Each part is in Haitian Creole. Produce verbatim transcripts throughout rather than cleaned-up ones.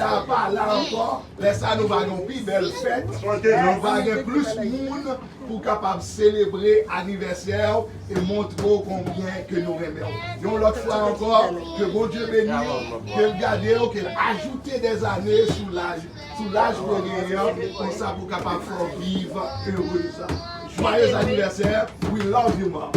Sa pa la ankò, lè sa nou va gen yon pi bèl fèt, nou va gen plis moun pou kapab selebre anivèsè w e montre w konbyen ke nou renmen w. Yon lòt fwa ankò, ke Bondye beni w, ke l gade w, ke l ajoute dè zane sou laj, sou laj ke w genyen an, konsa pou kapab fè w viv erez. Joyeux anniversaire, we love you, mom.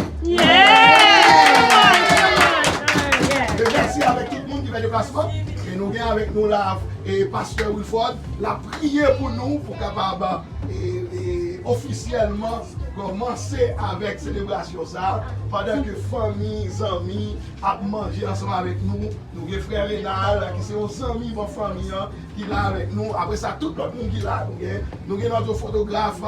E mèsi avèk tout moun ki fè deplasman. E nou gen avèk nou la e pastè Wilford, l ap priye pou nou pou kapab e, e, ofisyèlman kòmanse avèk selebrasyon sa a, pandan ke fanmi, zanmi ap manje ansanm avèk nou. Nou gen frè Renal ki se yon zanmi ban fanmi an ki la avèk nou. Apre sa, tout lòt moun ki la, nou gen, nou gen nòt fotograf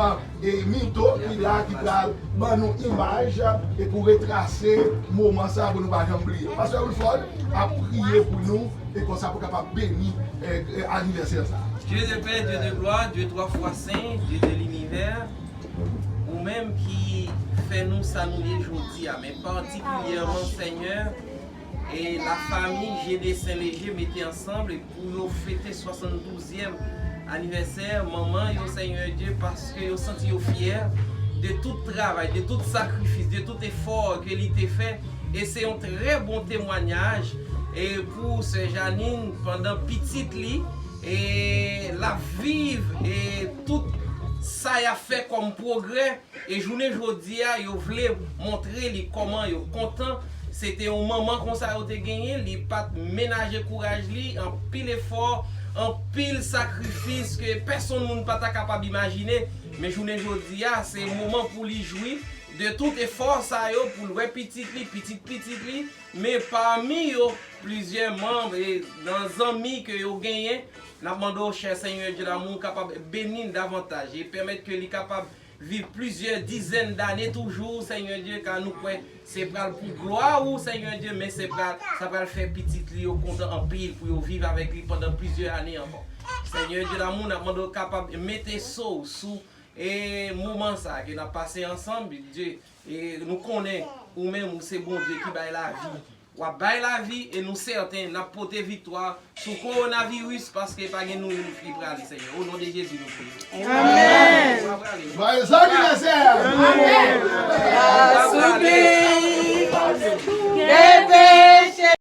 e Milto ki la, ki pral ban nou imaj e pou retrase moman sa pou nou pa janm bliye. Pastè Wilford ap priye pou nou e konsa pou kapab beni e, e, anivèsè sa. Dieu de paix, Dieu de gloire, Dieu trois fois saint, Dieu de l'univers, ou menm ki fè nou sa nou ye jodi a, men patikilyèman, Senyè, e lafanmi Jede Sen Leje mete ansanm e pou yo fete swasanndouzèm anivèsè manman yo, Senyè Dye, paske yo santi yo fyè de tout travay, de tout sakrifis, de tout efò ke li te fè. E se yon trè bon temwayaj e pou sè Janine pandan pitit li e l ap viv e tout sa y ap fè kòm pwogrè. E jounen jodi a, yo vle montre li kòman yo kontan. Se te yon manman konsa yo te genyen, li pa t menaje kouraj li, anpil efò, anpil sakrifis ke pèsonn moun pa ta kapab imajine. Men jounen jodi a, se moman pou li jwi de tout efò sa yo, pou l wè pitit li, pitit pitit li, men pami yo, plizyè manm e nan zanmi ke yo genyen, n ap mande w, chè Senyè Dye damou, kapab beni l davantaj e pèmèt ke li kapab viv plizyè dizèn dane toujou, Senyè Dye, ka nou kwè se pral pou glwa ou, Senyè Dye, men se pral, sa pral fè pitit li yo kontan anpil pou yo viv avèk li pandan plizyè ane ankò. Senyè Dye damou, n ap mande w kapab mete so w sou e moman sa a ke n ap pase ansanm, Dye, e nou konnen ou menm ou se Bondye ki bay lavi. W ap bay lavi e nou sèten n ap pote viktwa sou kowonaviris, paske pa gen nou youn ki prale, Senyè. O non de Jezi, nou priye. Amèn. Joyeux anniversaire! Amèn.